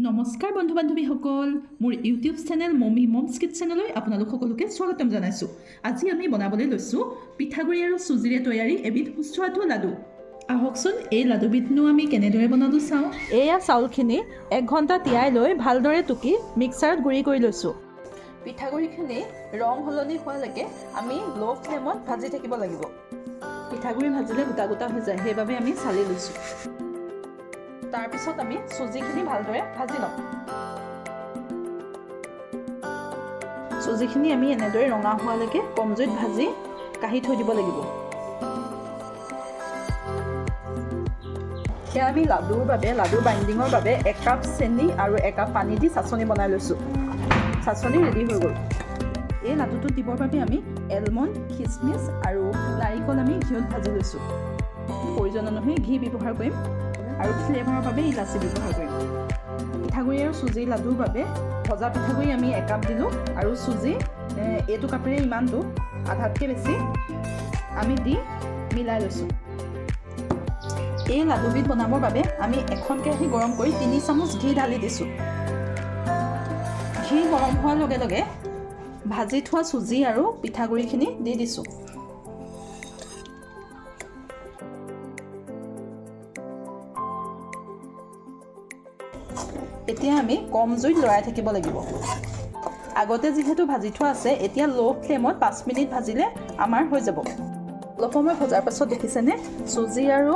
নমস্কাৰ বন্ধু বান্ধৱীসকল, মোৰ ইউটিউব চেনেল মমি মমছ কিটচেনলৈ আপোনালোক সকলোকে স্বাগতম জনাইছোঁ। আজি আমি বনাবলৈ লৈছোঁ পিঠাগুড়ি আৰু চুজিৰে তৈয়াৰী এবিধ সুস্বাদু লাডু। আহকচোন, এই লাডুবিধনো আমি কেনেদৰে বনালোঁ চাওঁ। এয়া চাউলখিনি 1 ঘণ্টা তিয়াই লৈ ভালদৰে টুকি মিক্সাৰত গুড়ি কৰি লৈছোঁ। পিঠাগুড়িখিনি ৰং সলনি হোৱালৈকে আমি ল' ফ্লেমত ভাজি থাকিব লাগিব। পিঠাগুড়ি ভাজিলে গোটা গোটা হৈ যায়, সেইবাবে আমি চালি লৈছোঁ। তাৰপিছত আমি চুজিখিনি ভালদৰে ভাজি ল'ম। চুজিখিনি আমি এনেদৰে ৰঙা হোৱালৈকে কম জুইত ভাজি কাঢ়ি থৈ দিব লাগিব। সেয়া আমি লাডুৰ বাবে, লাডুৰ বাইণ্ডিঙৰ বাবে 1 কাপ চেনি আৰু 1 কাপ পানী দি চাচনি বনাই লৈছোঁ। চাচনি ৰেডি হৈ গ'ল। এই লাডুটোত দিবৰ বাবে আমি এলমণ্ড, খিচমিচ আৰু নাৰিকল আমি ঘিউত ভাজি লৈছোঁ। প্ৰয়োজন অনুসৰি ঘি ব্যৱহাৰ কৰিম আৰু ফ্লেভাৰৰ বাবে ইলাচি ব্যৱহাৰ কৰিম। পিঠাগুড়ি আৰু চুজিৰ লাডুৰ বাবে ভজা পিঠাগুড়ি আমি 1 কাপ দিলোঁ আৰু চুজি এইটো কাপেৰে ইমানটো, আধাতকৈ বেছি আমি দি মিলাই লৈছোঁ। এই লাডুবিধ বনাবৰ বাবে আমি এখন কেৰাহী গৰম কৰি 3 চামুচ ঘি ঢালি দিছোঁ। ঘি গৰম হোৱাৰ লগে লগে ভাজি থোৱা চুজি আৰু পিঠাগুড়িখিনি দি দিছোঁ। এতিয়া আমি কম জুইত লৰাই থাকিব লাগিব। আগতে যিহেতু ভাজি থোৱা আছে, এতিয়া ল' ফ্লেমত 5 মিনিট ভাজিলে আমাৰ হৈ যাব। অলপ সময় ভজাৰ পাছত দেখিছেনে, চুজি আৰু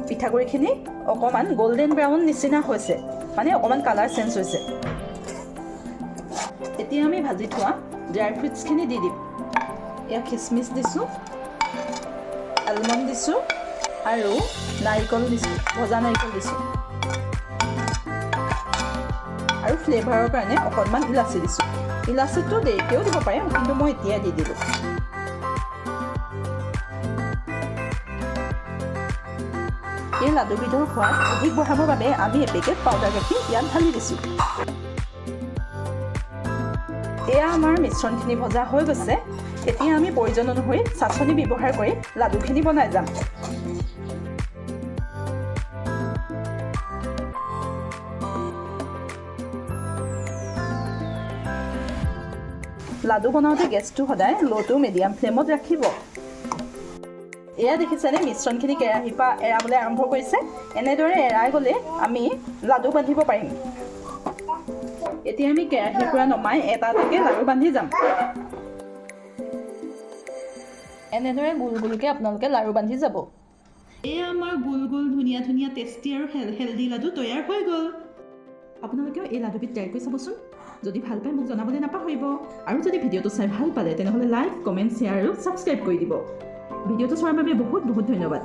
পিঠাগুড়িখিনি অকণমান গল্ডেন ব্ৰাউন নিচিনা হৈছে, মানে অকণমান কালাৰ চেঞ্জ হৈছে। এতিয়া আমি ভাজি থোৱা ড্ৰাই ফ্ৰুটছখিনি দি দিম। এয়া খিচমিচ দিছোঁ, আলমণ্ড দিছোঁ আৰু নাৰিকল দিছোঁ, ভজা নাৰিকল দিছোঁ আৰু ফ্লেভাৰৰ কাৰণে অকণমান ইলাচি দিছোঁ। ইলাচিটো দেৰিকৈও দিব পাৰে, কিন্তু মই এতিয়াই দি দিলোঁ। এই লাডুবিধৰ সোৱাদ অধিক বঢ়াবৰ বাবে আমি এপেকেট পাউডাৰ গাখীৰ ইয়াত ঢালি দিছোঁ। এয়া আমাৰ মিশ্ৰণখিনি ভজা হৈ গৈছে। এতিয়া আমি প্ৰয়োজন অনুসৰি চাচনি ব্যৱহাৰ কৰি লাডুখিনি বনাই যাম। লাডু বনাওঁতে গেছটো সদায় ল' টু মিডিয়াম ফ্লেমত ৰাখিব। এয়া দেখিছেনে, মিশ্ৰণখিনি কেৰাহীৰ পৰা এৰাবলৈ আৰম্ভ কৰিছে। এনেদৰে এৰাই গ'লে আমি লাডু বান্ধিব পাৰিম। এতিয়া আমি কেৰাহীৰ পৰা নমাই এটা এটাকৈ লাডু বান্ধি যাম। এনেদৰে গোল গোলকৈ আপোনালোকে লাড়ু বান্ধি যাব। এয়া আমাৰ গোল গোল ধুনীয়া ধুনীয়া টেষ্টি আৰু হেল্ডি লাডু তৈয়াৰ হৈ গ'ল। আপোনালোকেও এই লাডুবিধ ট্ৰাই কৰি চাবচোন। যদি ভাল পায়, মোক জনাবলৈ নাপাহৰিব। আৰু যদি ভিডিঅ'টো চাই ভাল পালে, তেনেহ'লে লাইক, কমেণ্ট, শ্বেয়াৰ আৰু ছাবস্ক্ৰাইব কৰি দিব। ভিডিঅ'টো চোৱাৰ বাবে বহুত বহুত ধন্যবাদ।